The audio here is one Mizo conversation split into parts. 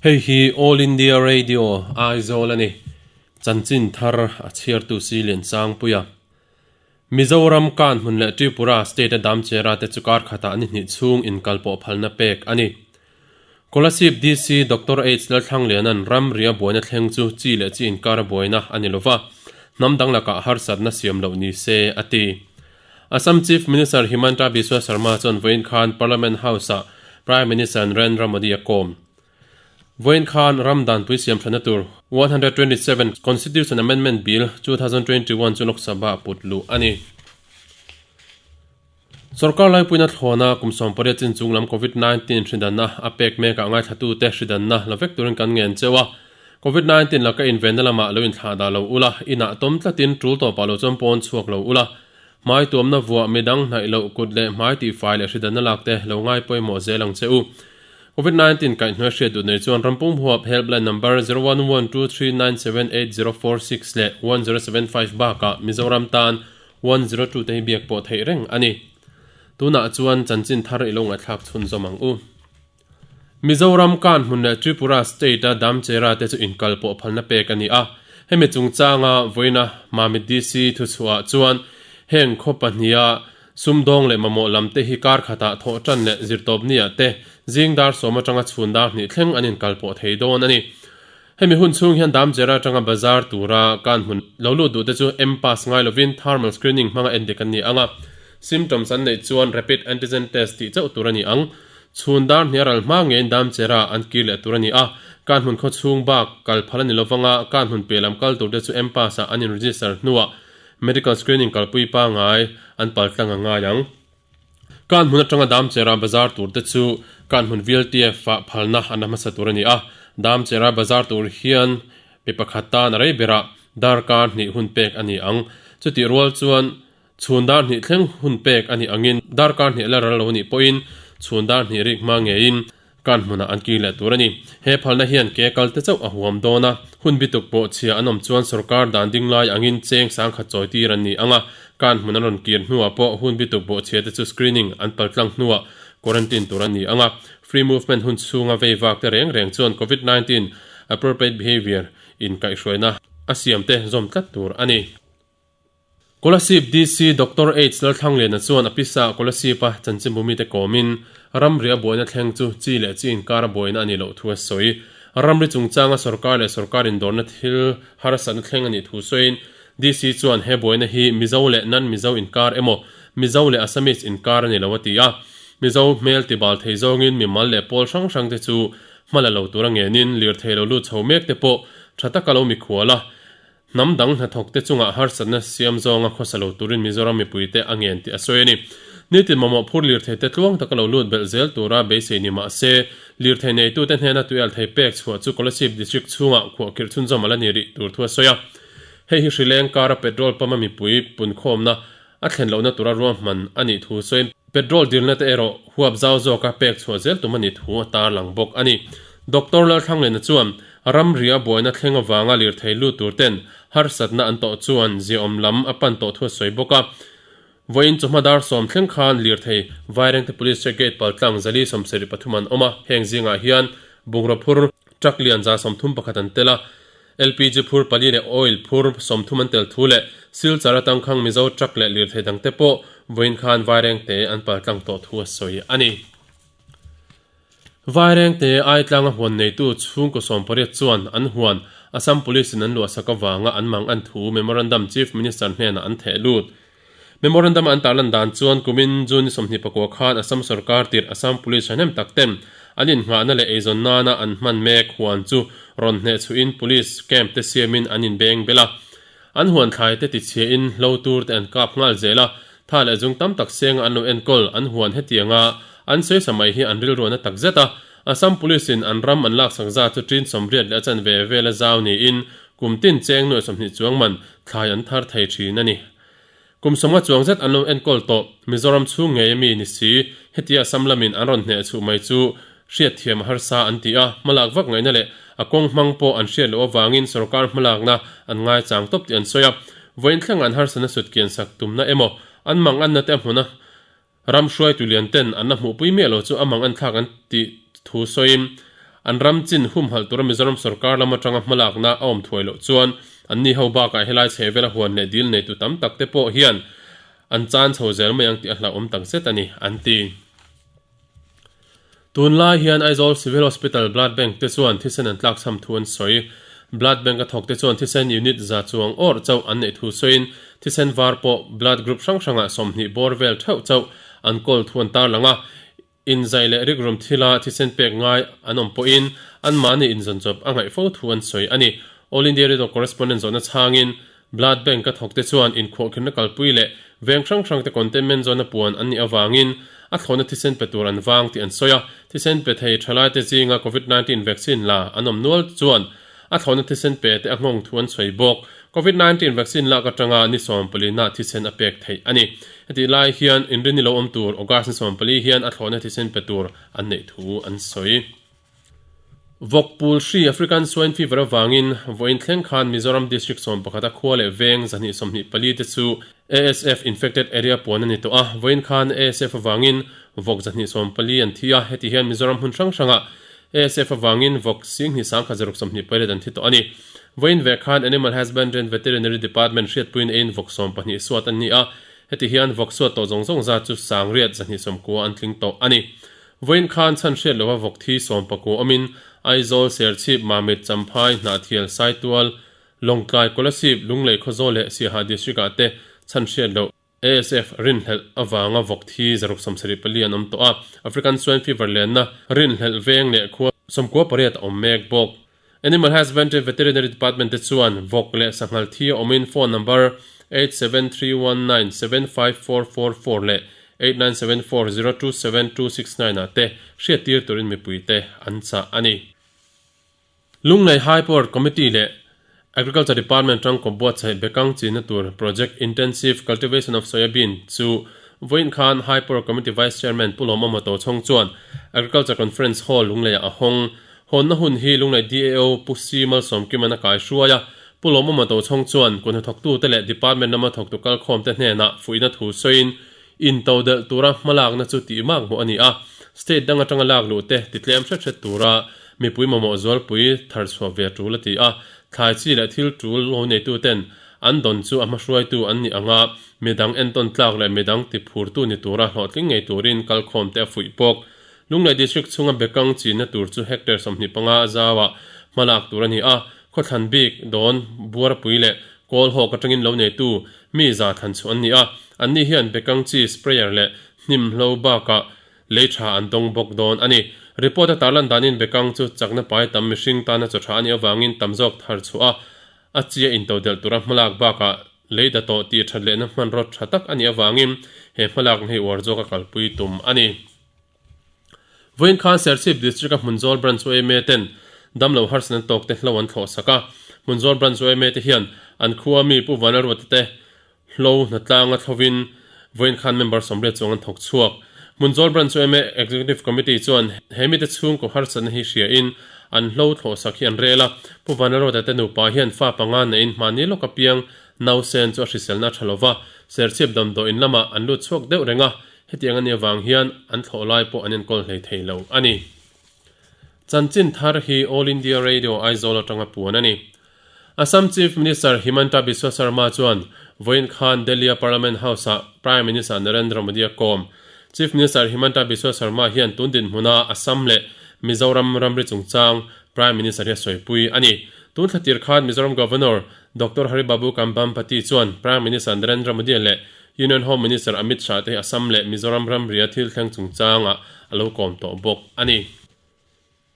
Hei hi All India Radio Aizawl a ni. Chanchin thar a chhiartu si Liansangpuia. Mizoram kan hmun leh Tripura state a Damchera te chu kar khatah ni hnih chhung inkalpawh phalna pek a ni. Kolasib DC Doctor H Lalthlangliana'n ramria buaina thleng chu chi leh chi inkara buaina a ni lova, hnam dang lakah harsatna siam loh ni se a ti. Assam Chief Minister Himanta Biswa Sarma chuan vawiin khan Parliament House-ah Prime Minister Narendra Modi a kawm. Vawiin khan ram danpui siamthatna tur 127 Constitution Amendment Bill, 2021 chu Lok Sabha-ah put luh a ni. Sorkar laipuina thlawna kum 18 chin chung lam Covid 19 hridanna a pek mekah ngaithlatute hridanna la vek turin kan ngen cheu a. Covid 19 laka invenna lamah lo inthlah dah lo ula, inah tawm tlatin tul tawpah lo chuan pawn chhuak lo ula. Hmai tuamna vuah midang hnaih loh kut leh hmai tihfai leh hridanna lak te lo ngai pawimawh zel ang che u. Covid 19 kaihhnuai hriat duh nei chuan rampum huap helpline number 0112397804 leh 1075 bakah Mizoram tan 102 te hi biak pawh theih reng a ni. Tunah chuan chanchin thar i lo ngaihthlak chhunzawm ang u. Mizoram kan hmun leh Tripura state a Damchera te chu inkal pawh phalna pek a ni a. Hemi chungchanga vawiina Mamit DC thuchhuah chuan heng khaw pahniha sumdawng leh mamawh lam te hi kar khatah thawh tan leh zirtawpniah te zing dar sawm atanga chhun dar hnih thleng an inkal pawh thei dawn a ni. Hemi hun chhung hian Damchera atanga bazar tura kan hmun lo lut duh te chu M-Pass ngai lovin thermal screening hmanga endik an ni ang a, symptoms an neih chuan rapid antigen test tih chauh tur a ni ang. Chhun dar hnih a ral hma ngeiin Damchera an kir leh tur a ni a, kan hmun khaw chhung bak kal phal a ni lovang a, kan hmun piah lam kal tur te chu M-Pass ah an in register hnuah medical screening kalpui pangai an pal tlang a ngai ang. Kan hmun atanga Damchera bazar tur te chu kan hmun VLTF ah phalna an la hmasa tur a ni a, Damchera bazar tur hian mi pakhat tan a rei berah darkar hnih hun pek a ni ang. Chutih rual chuan chhun dar hnih thleng hun pek a nih angin darkar hnih la ral lo nih pawhin chhun dar hnih rik hma ngeiin Kan hmunah an kir leh tur a ni. He phalna hian ke kal te chauh a huam dawn a, hun bituk pawh chhia an awm chuan sorkar dan ding lai angin cheng sangkhat chawi tir an ni ang a, kan hmun an rawn kir hnuah pawh hun bituk pawh chhia te chu screening an pal tlang hnuah quarantine tur a ni ang a, free movement hun chhunga vei vak te reng reng chuan covid 19 appropriate behaviour in kaihhruaina a siam te zawm tlat tur a ni. Kolasib DC Doctor H Lalthlangliana chuan a pisa Kolasib-a chanchinbu mite kawmin ramri a buaina thleng chu chi leh chi inkara buaina a nih loh thu a sawi. Ramri chungchanga sorkar leh sorkar indawrna thil harsatna thleng a nih thu sawiin DC chuan he buaina hi Mizo leh non-Mizo inkar emaw Mizo leh Assamese inkar a ni lo a ti a. Mizo hmel tibal thei zawngin mimal leh pawl hrang hrangte chu hma la lo tura ngenin lirthei lo lut chho mekte pawh tha taka lo mikhual a Hnam dang hnathawkte chungah harsatna siam zawnga khawsa lo turin Mizoram mipuite a ngen tih a sawi a ni. Nitin mamawh phur lirtheite tluang taka lo lut belh zel tura beisei ni mah se, lirthei neitute hnena tuial thei pek chhuah chu Kolasib District chhungah khuahkhirh chhunzawm a la ni rih tur thu a sawi a. Hei hi hrileng kara petrol pump-a mipui punkhawmna a thlen lohna tura ruahman a nih thu sawiin petrol dilna te erawh huap zau zawka pek chhuah zel tum a nih thu a tarlang bawk a ni. Doctor Lalthlanglena chuan ramria buaina thleng avanga lirthei lut tur ten harsatna an tawh chuan ziaawm lam a pan tawh thu a sawi bawk a. Vawiin chawhma dar sawm thleng khan lirthei Vairengte Police Check Gate paltlang zali 73 an awm a, heng zingah hian bungraw phur truck lian 31 an tel a, LPG phur pali leh oil phur 30 an tel thu leh Silchar atang khang Mizo truck leh lirthei dangte pawh vawiin khan Vairengte an paltlang tawh thu a sawi a ni. Vairengte Aitlanga huan neitu chhungkaw 18 chuan an huan Assam Police in an luahsak avanga an mang an thu Memorandum Chief Minister hnenah an theh lut. Memorandum an tarlan dan chuan kumin June ni 29 khan Assam sorkar tirh Assam Police thahnem tak ten an innghahna leh eizawn nana an hman mek huan chu rawn hneh chhuhin Police camp te siamin an inbeng bel a. An huan thlai te tichhiahin hlo tur te an kap nghal zel a, tha leh zung tam tak senga an lo enkawl an huan hetianga an sawisa mai hi an rilruahna tak zet a. Assam Police in an ram an laksak zat chu ṭin 80 leh a chanve vela zau niin kum tin cheng nuai 20 chuang man thlai an thar thei ṭhin a ni. Kum sawmnga chuang zet an lo enkawl tawh. Mizoram chhung ngei ami ni si, hetia Assam lamin an rawn hneh chhuh mai chu hriatthiam a harsa an ti a, hmalak vak ngaihna leh a kawng hmang pawh an hriat loh avangin sorkar hmalakna an ngaichang tawp tih an sawi a. Vawiin thlengah an harsatna sut kian sak tumna emaw an mang anna te a hmun a Ram hruaitu lian ten an la hmuhpui miah lo chu a mang an thlak an tih thu sawiin An ram chin humhalh tura Mizoram sorkar lam atanga hmalakna a awm thuai loh chuan anni ho bakah helai chhehvela huan leh dil neitu tam tak te pawh hian an chan chho zel mai ang tih a hlauhawm tak zet a ni, an ti. Tunlai hian Aizawl Civil Hospital Blood Bank te chuan thisen an tlakchham thu an sawi. Blood Bank a thawk te chuan thisen unit za chuang awrh chauh an neih thu sawiin thisen var pawh blood group hrang hrangah 20 bawr vel theuh chauh an kawl thu an tarlang a. Inzai leh rikrum thila thisen pek ngai an awm pawhin anmahni inzawnchawp a ngaih fo thu an sawi a ni. All India Radio Correspondent zawhna chhangin Blood Bank a thawkte chuan inkhuahkhirhna kalpui leh veng hrang hrangte containment zone-a puan an nih avangin a thlawhna thisen pe tur an vang tih an sawi a. Thisen pe thei thalaite zinga Covid 19 vaccine la an awm nual chuan a thlawhna thisen pe te a nghawng thu an sawi bawk. Covid 19 vaccine lak atanga ni 14 ah thisen a pek theih a ni. Hetih lai hian inrin ni lo awm tur August ni 14 hian a thlawhna thisen pe tur an neih thu an sawi. Vawkpul hri African Swine Fever avangin vawiin thleng khan Mizoram District 11 a khua leh veng 224 te chu ASF infected area puan a ni tawh a, vawiin khan ASF avangin vawk 240 an thi a, heti hian Mizoram hmun hrang hrangah ASF avangin vawk 2,128 an thi tawh a ni. Vawiin ve khan Animal Husbandry and Veterinary Department hriatpuiin eiin vawk 12 suat an ni a, heti hian vawk suat tawh zawng zawng zat chu 2,290 an tling tawh a ni. Vawiin khan chhan hriat lova vawk thi 19 awmin Aizawl, Serchhip, Mamit, Champhai, Hnahthial, Saitual, Lawngtlai, Kolasib, Lunglei, Khawzawl leh Siaha District ah te chhan hriat loh ASF rinhlelh avanga vawk thi 674 an awm tawh a, African Swine Fever lenna rinhlelh veng leh khua 98 a awm mek bawk. Animal Husbandry and Veterinary Department te chuan vawk leh sanghal thi a awmin phone number 8731975444 leh 8974027269 ah te hriattir turin mipuite an chah a ni. Lunglei High Power Committee leh Agriculture Department tangkawp buatsaih Bekang chinna tur Project Intensive Cultivation of Soyabean chu vawiin khan High Power Committee Vice Chairman Pu Lawmawma Tochhawng chuan Agriculture Conference Hall Lungleiah a hawng. Hawnna hun hi Lunglei DAO Pu Si Malsawmkiman a kai hruai a, Pu Lawmawma Tochhawng chuan kut hnathawktute leh department lama thawktu kalkhawmte hnenah fuihna thu sawiin intodelh tura hmalakna chu tih mak hmuh a ni a, state dang atanga lak luh te titlem hret hret tura mipui mamawh zualpui thar chhuah ve tul a ti a, thlai chi leh thil tul lo neituten an dawn chu a hmahruaitu an nih anga midang entawn tlak leh midang tiphurtu ni tura hlawhtling ngei turin kalkhawmte a fuih bawk. Lunglei District chhunga Bekang chinna tur chu hectare 25 a zauah hmalak tur a ni a, khawthlan bik, dawn, buarpui leh kawl hawk atangin lo neitu mi za thlan chhuah an ni a, anni hian Bekang chi sprayer leh hnim hlo bakah lei tha an dawng bawk dawn a ni. Report a tarlan danin Bekang chu chakna pai tam mihring tana chaw tha a nih avangin tam zawk thar chhuah a, a chi a intodelh tura hmalak bakah lei da tawh tih that lehna hmanraw tha tak a nih avangin he hmalakna hi uar zawka kalpui tum a ni. Vawiin khan Serchhip District-a Hmunzawl Branch yma ten damlo harsatna tawkte hlo an thlawh sak a. Hmunzawl Branch yma te hian an khua mi Pu Vanlalruata te hlo hnatlanga thlovin vawiin khan member 80 chuang an thawk chhuak. Hmunzawl Branch yma Executive Committee chuan he mite chhungkaw harsatna hi hriain an hlo thlawh sak hi an rel a. Pu Vanlalruata te nupa hian fa panga neiin hmahni lawk apiang nausen chu a hriselna a tha lova, Serchhip damdawiin lamah an lut chhuak deuh reng a. Hetiang a nih avang hian an thlawh lai pawh an enkawl hlei thei lo a ni. Chanchin thar hi All India Radio Aizawl atanga puan a ni. Assam Chief Minister Himanta Biswa Sarma chuan vawiin khan Delhi-a Parliament House-ah Prime Minister Narendra Modi a kawm. Chief Minister Himanta Biswa Sarma hian tun dinhmuna Assam leh Mizoram ramri chungchang Prime Minister hi a sawipui a ni. Tun thla tir khan Mizoram Governor Doctor Haribabu Kambhampati chuan Prime Minister Narendra Modi leh Union Home Minister Amit Shah te hi Assam leh Mizoram ramria thil thleng chungchangah a lo kawm tawh bawk a ni.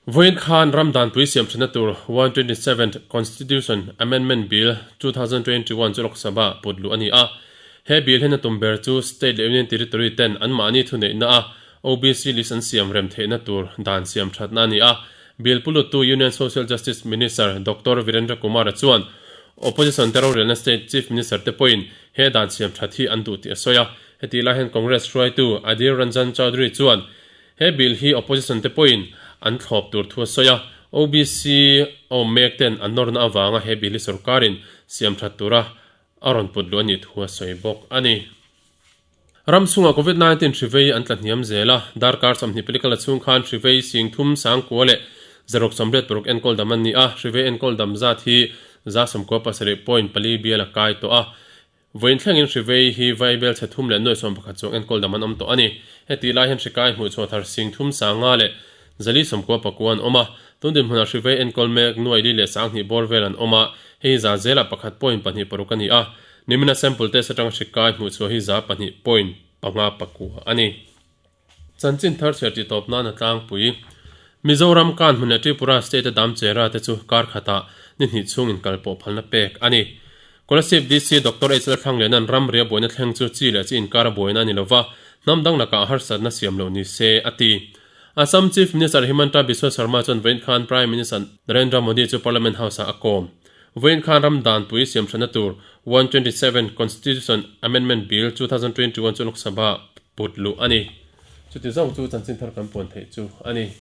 Vawiin khan ram danpui siamthatna tur 127th Constitution Amendment Bill 2021 chu Lok Sabha put luh a ni a. He bill hian a tum ber chu State leh Union Territory ten anmahni thuneihna a OBC list an siam rem theihna tur dan siamthatna a ni a. Bill pu luttu Union Social Justice Minister Doctor Virendra Kumar-a chuan Opposition te rorelna State Chief Minister te pawhin He dan siam that hi an duh tih a sawi a, hetih lai hian Congress hruaitu Adhir Ranjan Chowdhury chuan he bill hi opposition te pawhin an thlawp tur thu a sawi a, OBC awm mek ten an nawrna avanga he bill hi sorkarin siam that tura a rawn put luh a nih thu a sawi bawk a ni. Ram chhungah Covid 19 hri vei an tla hniam zel a, darkar 20 pelikal a chhung khan hri vei sing thum sangkua leh 686 enkawl dam an ni a, hrivei enkawl dam zat hi 97 point pali bial a kai tawh a. Vawiin thlengin hrivei hi vaibel chhe thum leh nuai 11 chuang enkawl dam an awm tawh a ni. Hetih lai hian hrikai hmuhchhuah thar sing thum sanga leh zali sawmkua pakua an awm a. Tun dinhmunah hrivei enkawl mek nuai li leh sanghnih bawr vel an awm a, hei hi za zelah pakhat point pahnih paruk a ni a. Nimina sample test atanga hrikai hmuhchhuah hi 2 point panga pakua a ni. Chanchin thar chhiar tih tawp nan a tlangpui. Mizoram kan hmun leh Tripura state a dam chera te chu kar khatah ni hnih chhung inkal pawh phalna pek a ni. Kolasib DC Doctor HL Thlangliana'n ramria buaina thleng chu chi leh chi inkar a buaina a ni lova, hnam dang lakah harsatna siam loh ni se a ti. Assam Chief Minister Himanta Biswa Sarma chuan vawiin khan Prime Minister Narendra Modi chu Parliament House-ah a kawm. Vawiin khan ram danpui siamthatna tur 127 Constitution Amendment Bill 2021 chu Lok Sabha put luh a ni. Chuti zawng chu chanchin thar kan puan theih chu a ni.